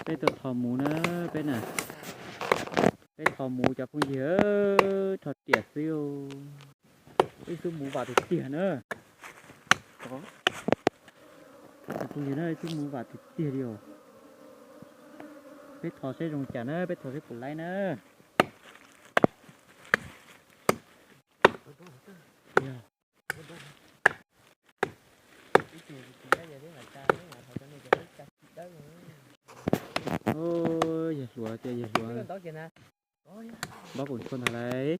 Peb tuaj tho muv na, peb na, peb tho muv cov phooj ywg, tho riam xwb. Ib xub muv vam tiag tiag na. Cov phooj ywg na, ib xub muv vam tiag tiag li os. Peb tho seb zoo cas na, peb tho seb puas laib na. Yawg hluas tias yawg hluas, npab kaum ntshua ntag lauj.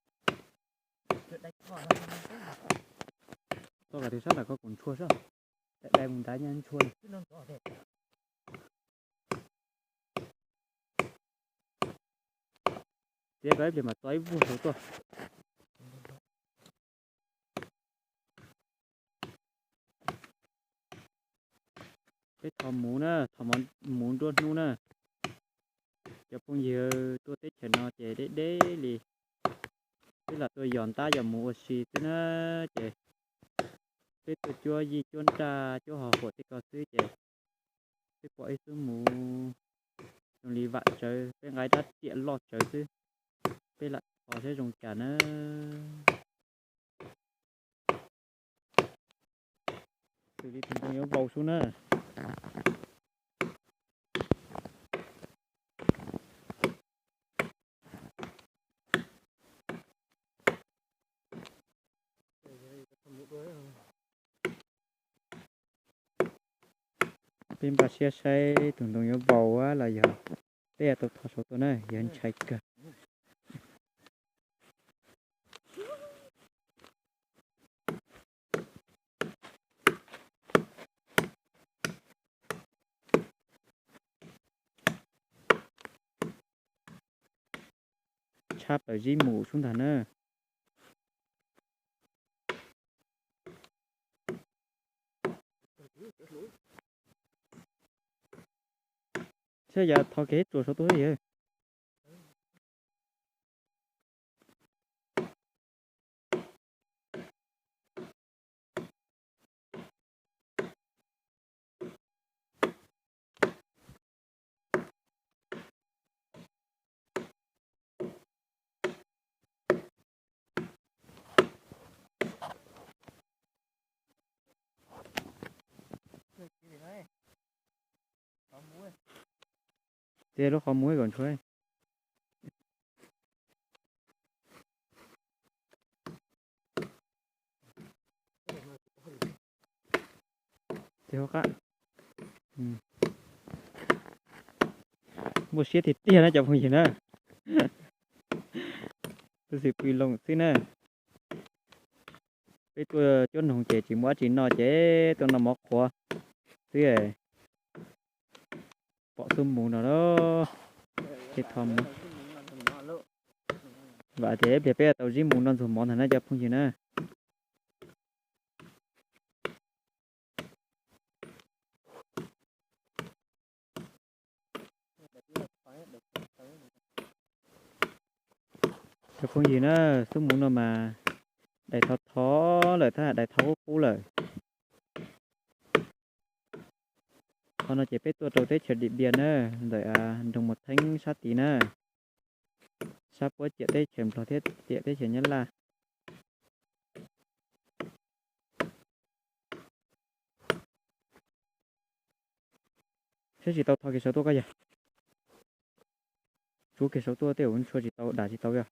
Tuaj kav tus sab nram ko kaum ntshua sab, dai mus nrad nyaj ntshua. Tias koj ib pliag mam txo ib vuag saud tuaj. Peb tho muv na, tho muv nruab hnub na. Cov phooj ywg tuaj teb chaws no ces deb deb li, peb lam tuaj yos ntab yos muv ua si xwb na. Ces peb tuaj cuab yij cuab nraj cuab ho huam tej ko xwb ces peb pom ib xub muv zoo li vam tsawv, peb nqa ib rab riam loj tsawv xwb. Peb lam tho seb zoo cas na. Xws li tus ntoo yuav vau sub na. Peb npaj siab saib tus ntoo yuav vau los yog peb tau tho saud tuaj na, yog ntshai kawg. Tshab plaws zib mus sub ntag na. Saib yav tho kev tsuas saum tuaj yawg. Ces lub qhov muag kom ntshua. Ces hauv qab npaj siab tiag tiag na cov phooj ywg na. Tus xwm pw loo xwb na. Peb tuaj cuab noog ces tsis muaj dab tsi noj ces tuaj noj mov qhuav xwb. Pom xub mus no lawm, ces tho mus. Vam tias ib pliag peb tau zib mus noj ntxuag mov ntag na cov phooj ywg na. Cov phooj ywg na, xub mus no mas dais thov thov lawm thiab dais thov qub qub lawm. Qhov no ces peb tuaj rau teb chaws Dim Npias na, ntawm nroog Mus Theeb sab tid na, sab puab ciam teb chaws Nplog thiab ciam teb chaws Nyab Laj. Saib tsis tau tho kev saud tuaj koj yawg. Tsuav kev saud tuaj tej zaum ntshua tsis tau dam tsis tau yog.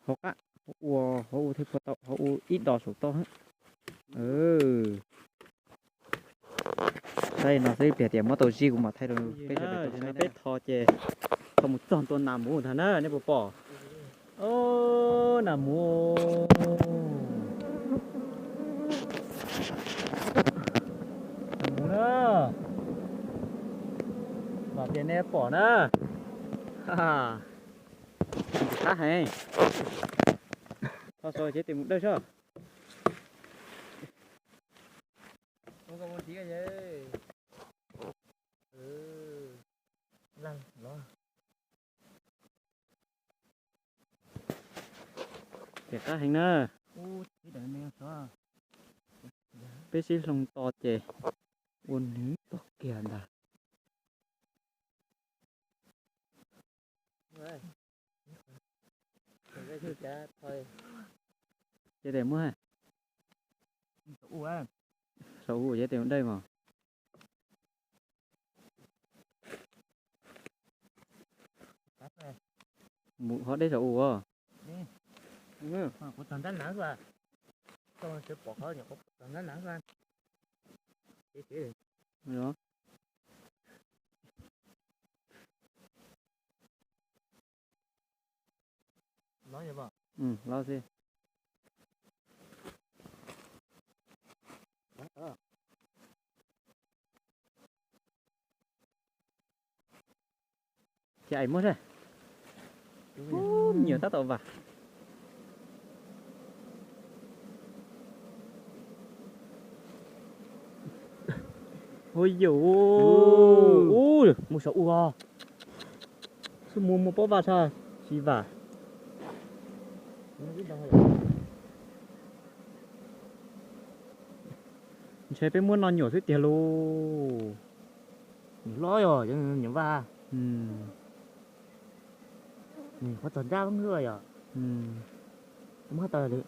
Hauv qab, hauv ua, hauv ua thiaj tau, hauv ua ib do saum toj. Saib no xwb ib pliag tias muab tau zib kuv mam thaij rau peb sawv daws tau saib. Peb tho ces tho mus txog ntua nas muv ntag na, nej puas pom? Nas muv, nas muv na, vam tias nej pom na. Qab heev. Tho saud ces tes mus dawj soj. Ces qab heev na. Peb sib hloov to ces ua nws tog kiag ntag. Ces tes muab, saum u ces tes ua dej mas. Mus hov deb saum u. Los xij. Ces ais muab seb. Nyuam tab tom vam. Ua yus, mus saum u os. Xub mus muaj pob vaj tshaj tsis vam. Ntshe peb muab noj nyuam xwb tiag lauj. Nyuam hlob yog nyuam vaj. Qhov txog nrab nws yog. Muab tau li.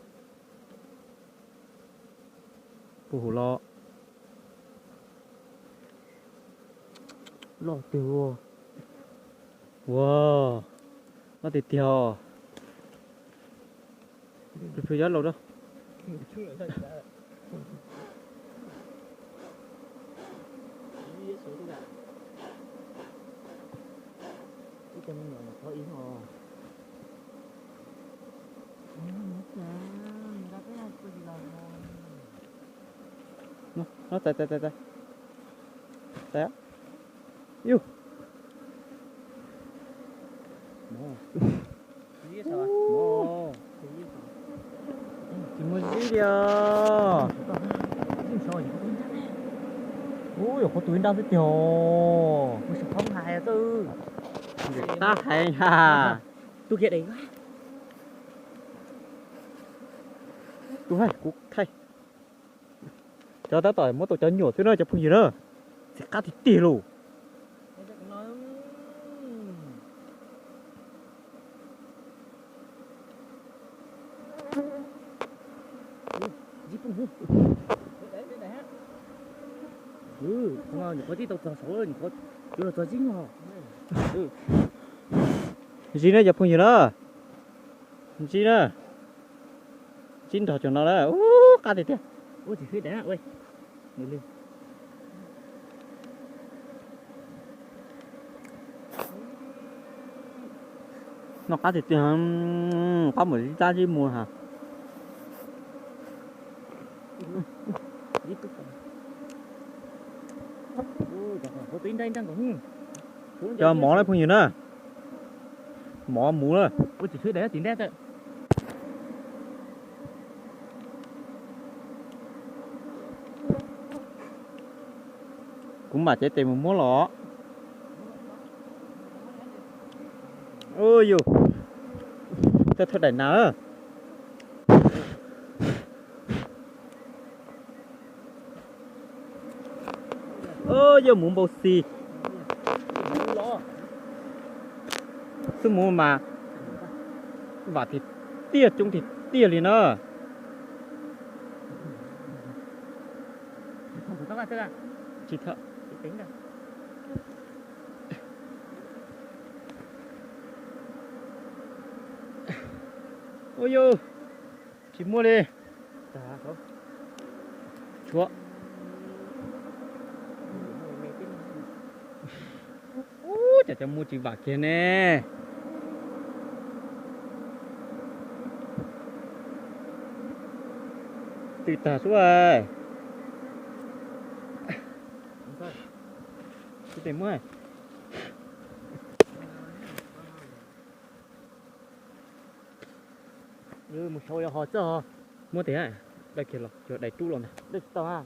Puag hauv los. Loj tiag. Ua, loj tiag tiag. Pw pw yob laus rau. Tais, tais, tais, tais. Yus. Tsis muaj zib li os. Ub, yuav qhuav tus ib nrab xwb tiag. Tab hais ha. Tus hais kuv thaij. Cov tab tom muab tau cov nyuam xwb na cov phooj ywg na. Txiv qab tiag tiag lauj. Nyuam qhuav tib tau txog saud, nyuam qhuav yuav los txog zib nyuag. Ntsib na cov phooj ywg na. Ntsib na. Ntsib nrog cov no na. Ub, qab tiag tiag. Noj qab tiag tiag, qab mus zib tab zib muag ha. Cov mov na phooj ywg na. Mov mus na. Kuv mam cev tes mus muab los. Ub yus, tej thawj daim nas. Yog mus npau xis. Xub mus mas vam tiag tiag, coob tiag tiag li na. Tsis tau. Ua yus, tsis muaj li. Tshuav. Ub, cas cov mus tsis vam kiag ne. Tw tag sub. Tes muab. Mus sau ho txog. Muab tes, dai kiag los, dai rub los ntag.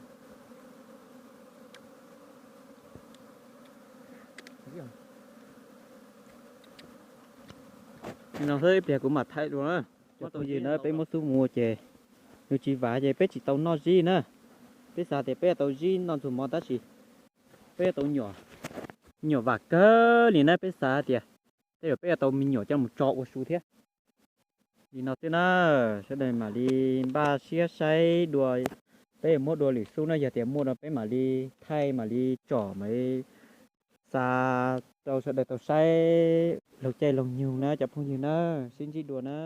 No xwb, ib pliag kuv mam thaij dua na. Cov phooj ywg na, peb muab xub mus ces nws tsis vam ces peb tsis tau noj zib na. Peb xav tias peb yuav tau zib noj ntxuag mov tab sis peb yuav tau nyuam, nyuam vam kawg li na, peb xav tias tej zaum peb yuav tau me nyuam coj mus tso ua su thiab. Li no xwb na, sawv daws mam li npaj siab saib dua, peb yuav muab dua lwm xub na, yog tias muaj no peb mam li thaij mam li tsom mam li xa rau sawv daws tau saib laug caij laug nyoog na cov phooj ywg na, sib ntsib dua na.